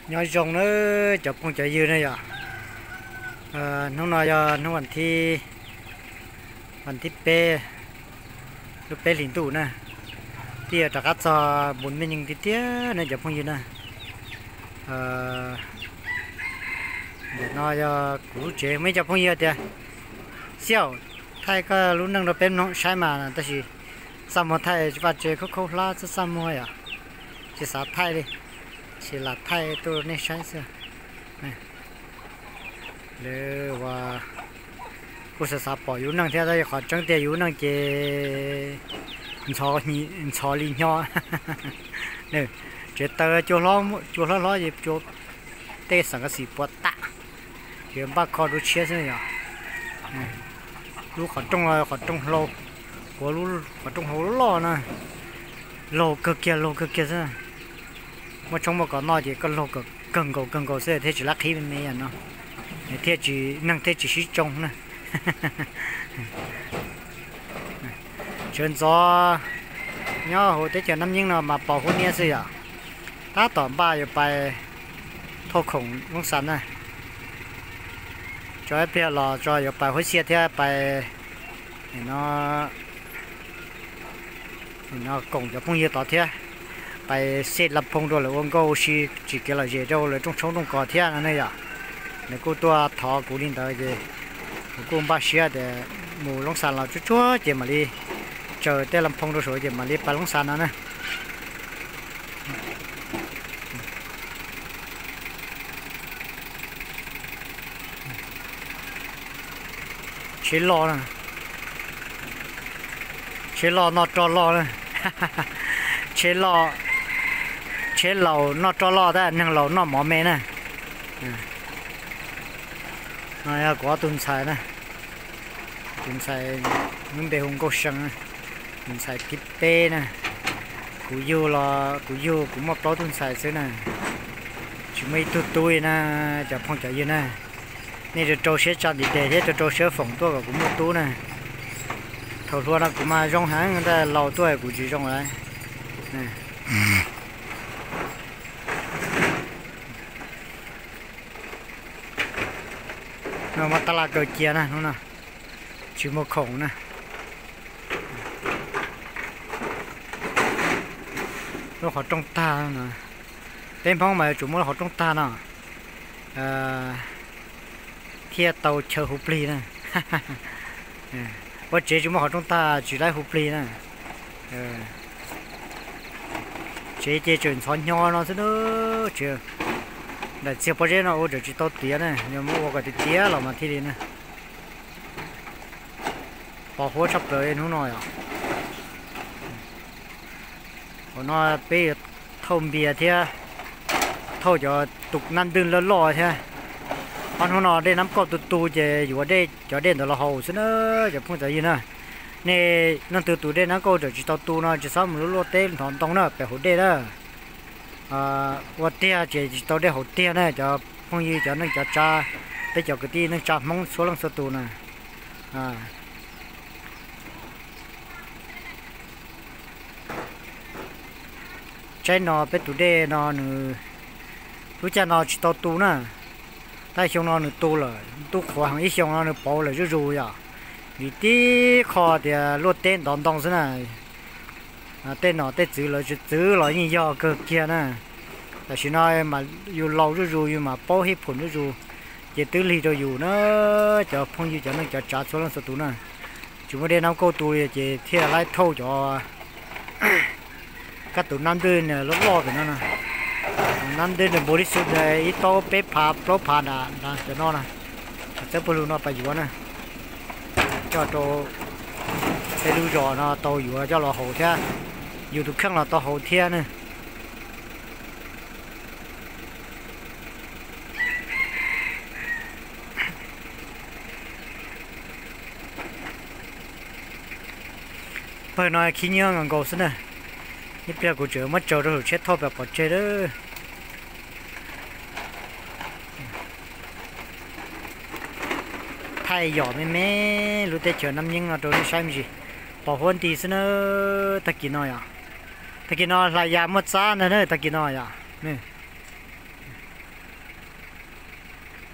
Nyob zoo na cov phooj cov ywg na yom. Hnub no yog hnub vas thib, vas thib peb, lub peb hlis ntuj na, twb yog rov qab txog npus mej yeej tiag tiag na cov phooj ywg na. Ntawm no yog kuv lub tsev, muaj ib co phooj ywg tias, Xiauj, thaij koj lub neej rau peb mloog saib mas, tab sis txaj muag thaij vaj tse khaub khaub hlab txaj txaj muag yom, tsis xav thaij li, tsis lam thaij tuaj rau nej saib xwb. Lawv ua kuj xav xav pom yus lub neej thiab, tab sis qhov tseeb tiag yus lub neej ces ntxhov li nyob. Tsev taw cua hlob hlob ces cua tej xeem kas xim puas tas, ces npaj kho dua tshiab xwb yom. Lub qhov rooj, qhov rooj hlau, kuv lub qhov rooj hlau loj na, laug kawg kiag laug kawg kiag xwb. Muaj tshoob muaj kos noj ces koj laug kawg nkaus kawg nkaus xwb thiaj tsis lab qhib me me yam no, thiaj tsis, neeg thiaj tsis sib tsoo na. Sawv ntxov nyob hauv teb chaws Nab Yeeb no mas pos huab niab xwb yom. Tab tom npaj yuav pais thauj khoom Loob Xas na. Tso ib pliag los tso yuav pais huab xiaj thiab pais no, no koom cov phooj ywg tod thiab, pais xej Lam Phoo rau lawv ua nkauj ua si tsim kev lom zem rau lawv rooj tshoob rooj kos thiab no ne yom. Nws kuj tuaj thov kuv li ntawd ces kuv kuj npaj siab tias mus Loob Xas los tsuag tsuag ces mam li tsaws tej Lam Phoo rau saud ces mam li pais Loob Xas no na. Tsheb loj, tsheb loj noj roj loj, tsheb, tsheb laus noj roj loj tab neeg laus noj mov me na. No yog kuv ob tug ntxhais na, tus ntxhais lub npe hu Nkauj See, tus ntxhais thib peb na. Kuv yug los kuv yug kuv muaj plaub tug ntxhais xwb na, tsis muaj ib tug tub li na. Cov phooj cov ywg na, nej rau rau siab tsa ntiv tes thiab rau rau siab foom tuaj kom kuv muaj tub na. Thaum hluas no kuv mas zoo heev, tab laus tuaj kuv tsis zoo lawm. No mas tab laj kawg cia na, hnub no tsis muaj khoom na. Lub qhov rooj tag no, peb Hmoob mas yuav tsum muaj lub qhov rooj tag no thiaj tau chaw hu plig na. Ua tsev tsis muaj qhov rooj tag tsis laib hu plig na. Tsev ces tseem ntxhov hnyo no xwb na. Tsev daim txiag pob zeb no ua tseem tsis tau tiav na, yog muab ua kom tiav tiav los mas thiaj li na. Pos huab tshaj plaws hnub no yom. Hauv no peb yuav thauj npias thiab thauj cov tus nab ntwj loj loj thiab. Ob hnub no dej Nab Kauj tu tu ces yuav dej, cov dej ntawd los haus xwb na cov phooj cov ywg na. Nej leej twg tus dej Nab Kauj tseem tsis tau tu no tsis txhob mus luaj teb ntov ntoo na, pem haus dej na. Ua tiag ces tsis tau dej haus tiag na cov phooj ywg cov neej cov tsav, peb cov kwv tij neej tsa Hmoob txhua leej txhua tus na. Tsaib no peb tus dej no nws lub caij no tsis tau tu na, tab xyoo no nws tu lawm, ntuj qhuav heev ib xyoo no nws pauv lawm zuj zus yom. Vim tib qho tias luaj teb ntov ntoo xwb na. Tej nom tej txwv lawv txwv los yeej yog kawg kiag na. Tam sim no mas yus laus zuj zus yus mas paub hib phum zuj zus, ces twb lig rau yus na. Cov phooj ywg cov neej cov tsav txhua leej txhua tus na, tsis muaj dej Nab Kauj tu li ces thiaj laib thauj cov kab tus nab ntwj loj loj pem no na. Nab ntwj nws npaum li xu ib taub peb phav plaub phav nram cov no na. Txawb pawg lug no pas yuav na, coj rau peb lub zos no tau yuav coj los haus thiab, yus tus kheej los tau haus thiab na. Pawg no khib nyiab nkaus nkaus xwb na. Ib pliag kuv tseem muab tsaws rau hauv tsheb thauj pem pov tseg lawm. Thaij yom me me lub teb chaws Nab Yeeb no rau nej saib me ntsis. Pos huab nti xwb na. Tag kis no yom, tag kis no hla ya muaj txab ntag na tag kis no yom.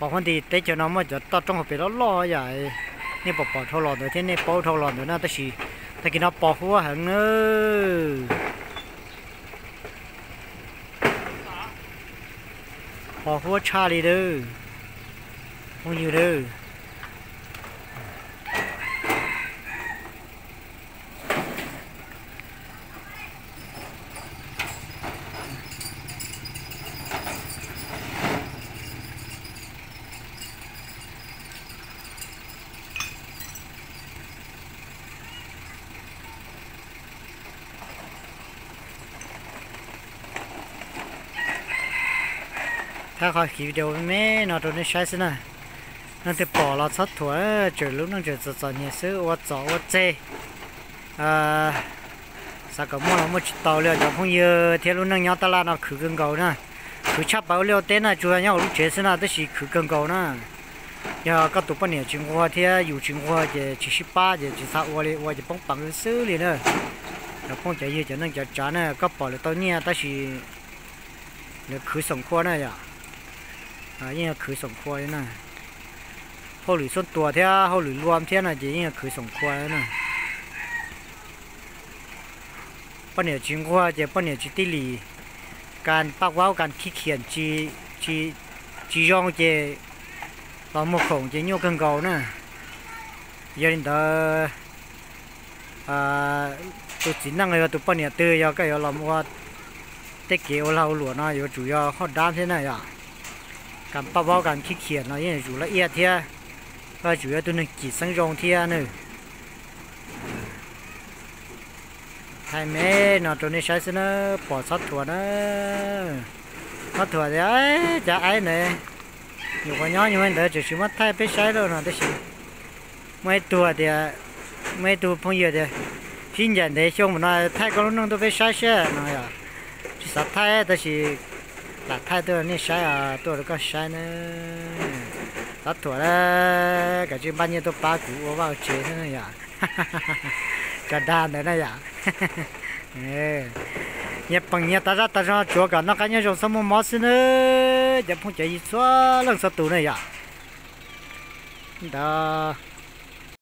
Pom huab nti teb chaws no muaj cov toj roob hauv pes loj loj yam nej pom pom dhau los ntawd thiab nej paub dhau los ntawd na, tab sis tag kis no pos huab heev na. Pos huab tshaj li lawm, phooj ywg lawm. Thaij qhov video me me no rau nej saib xwb na. Leej twg pom los txhob thuam, tseem lub neej tseem txom txom nyem xwb, ua txom ua txeg. Xav kom muaj los muaj tsis tau li os cov phooj ywg, thiab lub neej nyob tab laj no khwv kawg nkaus na. Khwv tshaj plaws ua liaj ua teb na, tsuas nyob hauv lub tsev xwb na tab sis khwv kawg nkaus na. Yog koj tus poj niam tsis nquag thiab yus tsis nquag ces tsis sib pab ces tsis txhob ua li, ua ces poob peev xwb li na. Cov phooj cov ywg cov neej cov tsav na, koj pom lawv tau nyiaj tab sis lawv khwv xoom khua na yom. Yeej yog khwv xoom khua li na. Hauj lwm xuab tuas thiab hauj lwm luam thiab no ces yeej yog khwv xoom khua na. Poj niam tsis nquag ces poj niam tsis tij lim, kas paj vaub kas khib khiam tsis zoo ces los muag khoom ces nyuaj kawg nkaus na. Yog li ntawd, tus txiv neej los yog tus poj niam twg yog koj yuav los ua tej kev ua lag ua luam no yuav tsum yog hoj dab thiab na yom. Kas paj vaub kas khib khiam no yeej yuav tsum laj iaj thiab, koj yuav tsum yog tus neeg cim xeeb zoo thiab na. Thaij me no rau nej saib xwb na, pom txhob thuam na. Txhob thuam tias cov aib ntawd, nyuam qhuav nyob nyuag ntawd tseem tsis muab thaij peb saib lauj no tab sis muaj ib tug tias, muaj ib tug phooj ywg tias, sib ncaim ntev xyoo mus no thaij koj lub neej tuaj peb saib seb no yom. Tsis xav thaij tab sis lam thaij tuaj nej saib, tuaj rau koj saib na. Txhob thuam, kav tsij npaj nyiaj tuaj pab kuv ua vaj ua tsev xwb yom. Cov dag ntawd na yom. Nyiaj peem nyiaj tas zaj tas zog tsuav kom noj qab nyob zoo txhob muaj mob xwb na. Cov phooj cov ywg txhua leej txhua tus na yom. Ntawd